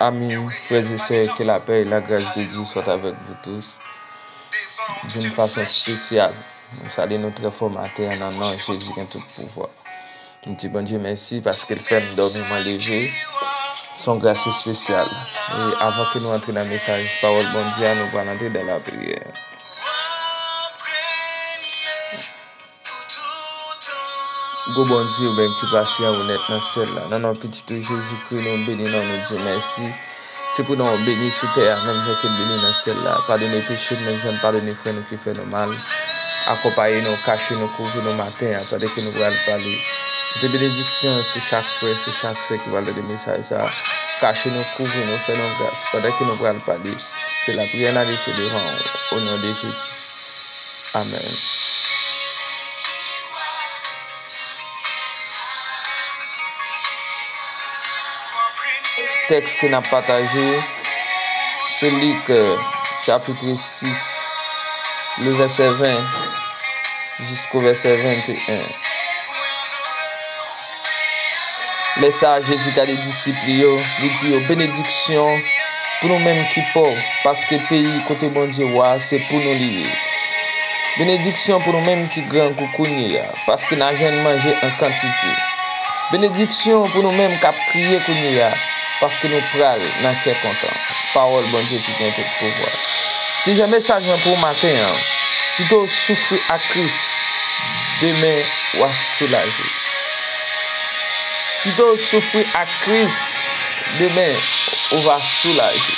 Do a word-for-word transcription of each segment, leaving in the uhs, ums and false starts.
Amis, frères et sœurs, que la paix et la grâce de Dieu soient avec vous tous d'une façon spéciale. Nou salye nou trè fò maten an nan non Jezi ki gen tout pouvwa. M di Bondye mèsi paske l fè m dòmi, mwen leve. Se yon gras espesyal. E avan ke nou antre nan mesaj pawòl Bondye a, nou pral antre dan lapriyè. Gwo Bondye, ou menm ki pase anwo nèt nan syèl la, nan non Pitit ou Jezikri, nou beni non, nou di w mèsi. Se pou non w beni sou tè a, menm jan ke l beni nan syèl la. Padone peche n, menm jan n padone frè nou ki fè nou mal. Akonpaye nou, kache nou, kouvri nou maten an, pandan ke nou pral pale. Sete benediksyon sou chak frè, sou chak sè ki pral tande mesaj sa a. Kache nou, kouvri nou, fè nou gras, pandan ke nou pral pale. Se lapriyè n adrese devan w, o non de Jezi. Amèn. Tèks ke n ap pataje, se Lik, euh, chapit sis, le vèsè ven jisko vèsè venteyen. Lè sa a, Jezi gade disip li yo, li di yo, "Benediksyon pou nou menm ki pòv, paske peyi kote Bondye wa a, se pou nou li ye. Benediksyon pou nou menm ki grangou kounye a, paske n a jwenn manje an kantite. Benediksyon pou nou menm k ap kriye kounye a, paske nou pral nan kè kontan." Pawòl Bondye ki gen tout pouvwa. Sijè mesaj mwen pou maten an, pito w soufri ak Kris, demen w a soulaje. Pito w soufri ak Kris, demen ou va soulaje.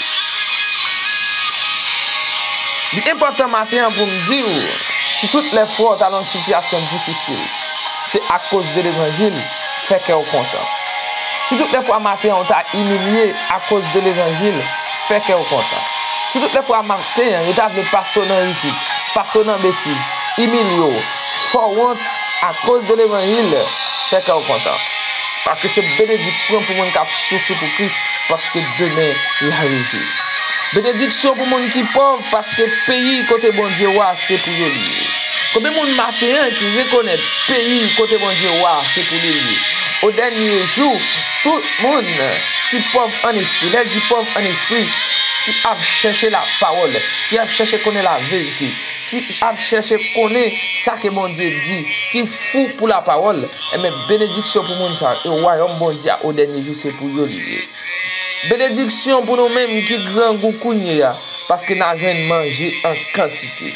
Li enpòtan maten an pou m di w, si tout lè fwa w ta nan yon sitiyasyon difisil, se akoz de levanjil, fè kè w kontan. Si tout lè fwa maten an w ta imilye akoz de levanjil, fè kè w kontan. Si tout lè fwa maten an yo ta vle pase w nan rizib, pase w nan betiz, imilye w, fè w wont akoz de levanjil, fè kè w kontan. Paske se benediksyon pou moun k ap soufri pou Kris, paske demen y a rejwi. Benediksyon pou moun ki pòv, paske peyi kote Bondye wa se pou yo li ye. Konbyen moun maten an ki rekonèt peyi kote Bondye wa se pou li li ye? O dènye jou, tout moun ki pòv an espri, lè l di pòv an espri, ki ap chèche lapawòl, ki ap chèche konnen laverite, ki ap chèche konnen sa ke Bondye di, ki fou pou lapawòl, enben, benediksyon pou moun sa yo, e wayòm Bondye a o dènye jou se pou yo li ye. Benediksyon pou nou menm ki grangou kounye a, paske n a jwenn manje an kantite.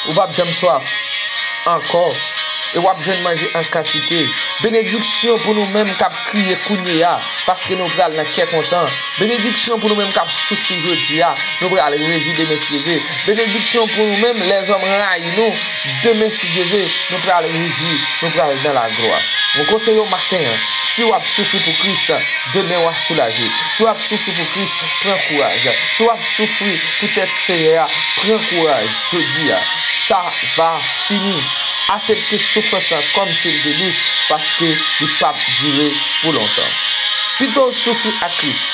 Ou p ap janm swaf ankò, e w ap jwenn manje an kantite. Benediksyon pou nou menm k ap kriye kounye a, paske nou pral nan kè kontan. Benediksyon pou nou menm k ap soufri jodi a, nou pral rejwi demen si Dye ve. Benediksyon pou nou menm, lèzòm rayi nou, demen si Dye ve, nou pral rejwi, nou pral nan laglwa. Mwen konseye w maten an, si w ap soufri pou Kris, demen w a soulaje. Si w ap soufri pou Kris, pran kouraj. Si w ap soufri poutèt Seyè a, pran kouraj jodi a. Sa va fini. Asepte soufrans lan kòmsi l te dous, paske li p ap dire pou lontan. Pito w soufri ak Kris,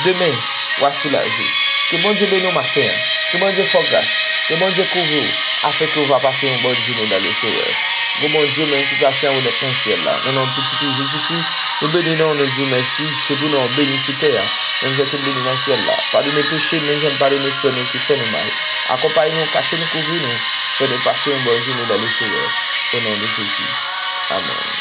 demen w a soulaje. Ke Bondye beni w maten an. Ke Bondye fè w gras. Ke Bondye kouvri w, afenke w va pase yon bòn jounen dans le Seigneur. Gwo Bondye, ou menm ki pase anwo nèt nan syèl la, nan non Pitit ou Jezikri, nou beni non w, nou di w mèsi, se pou non w beni sou tè a, menm jan ke l beni nan syèl la. Padone peche n, menm jan n padone frè nou ki fè nou mal. Akonpaye nou, kache nou, kouvri nou, fè nou pase yon bòn jounen dans le Seigneur. O non de Jezi. Amèn.